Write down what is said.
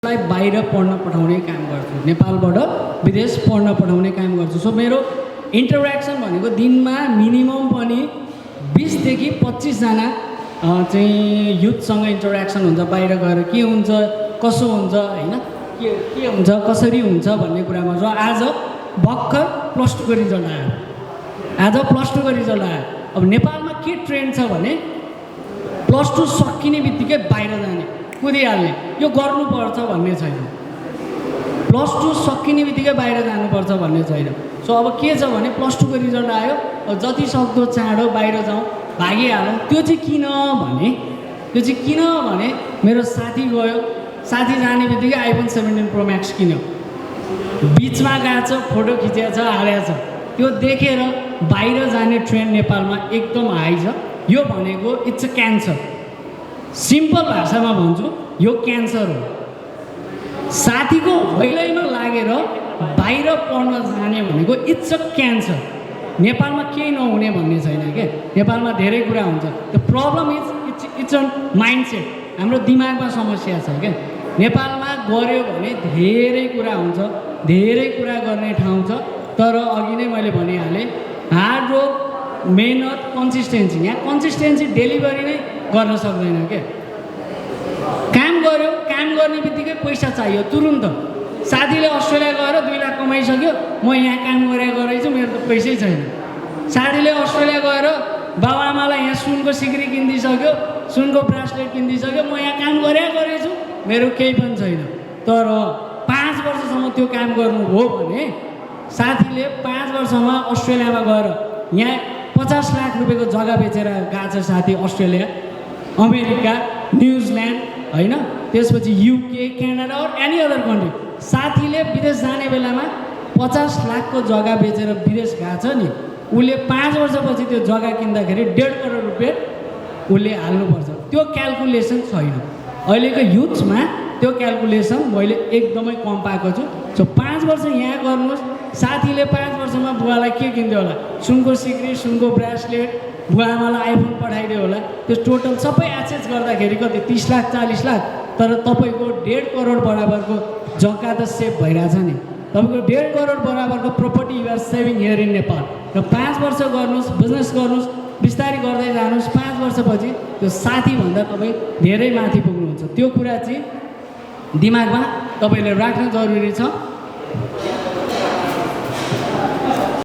लाई बाहिर पढ्न पठाउने काम गर्छु, नेपालबाट विदेश पढ्न पठाउने काम गर्छु। सो मेरो इन्टरेक्सन भनेको दिनमा मिनिमम पनि 20 देखि 25 जना चाहिँ युथसँग इन्टरेक्सन हुन्छ। बाहिर गएर के हुन्छ, कसो हुन्छ, हैन के हुन्छ, कसरी हुन्छ भन्ने कुरामा। र आज भर्खर +2 को रिजल्ट आयो। अब नेपालमा के ट्रेन्ड छ भने +2 सकिने बित्तिकै बाहिर जाने, कुदिहाल्ने, यो गर्नुपर्छ भन्ने छैन। +2 सकिने बित्तिकै बाहिर जानुपर्छ भन्ने छैन। सो अब के छ भने +2 को रिजल्ट आयो, अब जति सक्दो चाँडो बाहिर जाउँ, भागिहालौँ। त्यो चाहिँ किन भने मेरो साथी गयो, साथी जाने बित्तिकै आइफोन 17 प्रो म्याक्स किन्यो, बिचमा गएको छ, फोटो खिचेको छ, हालेको छ। त्यो देखेर बाहिर जाने ट्रेन्ड नेपालमा एकदम हाई छ। यो भनेको इट्स अ क्यान्सर। सिम्पल भाषामा भन्छु, यो क्यान्सर हो। साथीको भैलैमा लागेर बाहिर पढ्न जाने भनेको इट्स अ क्यान्सर। नेपालमा केही नहुने भन्ने छैन क्या, नेपालमा धेरै कुरा हुन्छ। The problem it's on mindset. हाम्रो दिमागमा समस्या छ क्या। नेपालमा गऱ्यो भने धेरै कुरा हुन्छ, धेरै कुरा गर्ने ठाउँ छ। तर अघि नै मैले भनिहालेँ, हार्डवर्क, मेहनत, कन्सिस्टेन्सी। यहाँ कन्सिस्टेन्सी डेलिभरी नै गर्न सक्दैन क्या। काम गर्यो, काम गर्ने बित्तिकै पैसा चाहियो तुरुन्त। साथीले अस्ट्रेलिया गएर 2 लाख कमाइसक्यो, म यहाँ काम गरेको रहेछु, मेरो त पैसै छैन। साथीले अस्ट्रेलिया गएर बाबुआमालाई यहाँ सुनको सिक्री किनिदिइसक्यो, सुनको ब्रासलेट किनिदिइसक्यो, म यहाँ काम गरेको रहेछु, मेरो केही पनि छैन। तर 5 वर्षसम्म त्यो काम गर्नु हो भने साथीले 5 वर्षमा अस्ट्रेलियामा गएर यहाँ 50 लाख रुपियाँको जग्गा बेचेर गएको छ साथी। अस्ट्रेलिया, अमेरिका, न्युजिल्यान्ड, होइन, त्यसपछि युके, क्यानाडा और एनी अदर कन्ट्री। साथीले विदेश जाने बेलामा 50 लाखको जग्गा बेचेर विदेश गएको छ नि, उसले 5 वर्षपछि त्यो जग्गा किन्दाखेरि 1.5 करोड रुपियाँ उसले हाल्नुपर्छ। त्यो क्यालकुलेसन छैन अहिलेको युथमा। त्यो क्यालकुलेसन मैले एकदमै कम पाएको छु। सो 5 वर्ष यहाँ गर्नुहोस्। साथीले 5 वर्षमा बुवालाई के किन्थ्यो होला, सुनको सिक्री, सुनको ब्रासलेट, बुवाआमालाई आइफोन पठाइदियो होला। त्यो टोटल सबै एसेट्स गर्दाखेरि कति 30 लाख 40 लाख। तर तपाईँको 1.5 करोड बराबरको जग्गा त सेभ भइरहेछ नि। तपाईँको 1.5 करोड बराबरको property your saving here in Nepal. र 5 वर्ष गर्नुहोस्, बिजनेस गर्नुहोस्, बिस्तारै गर्दै जानुहोस्। 5 वर्षपछि त्यो साथीभन्दा तपाईँ धेरै माथि पुग्नुहुन्छ। त्यो कुरा चाहिँ दिमागमा तपाईँले राख्न जरुरी छ।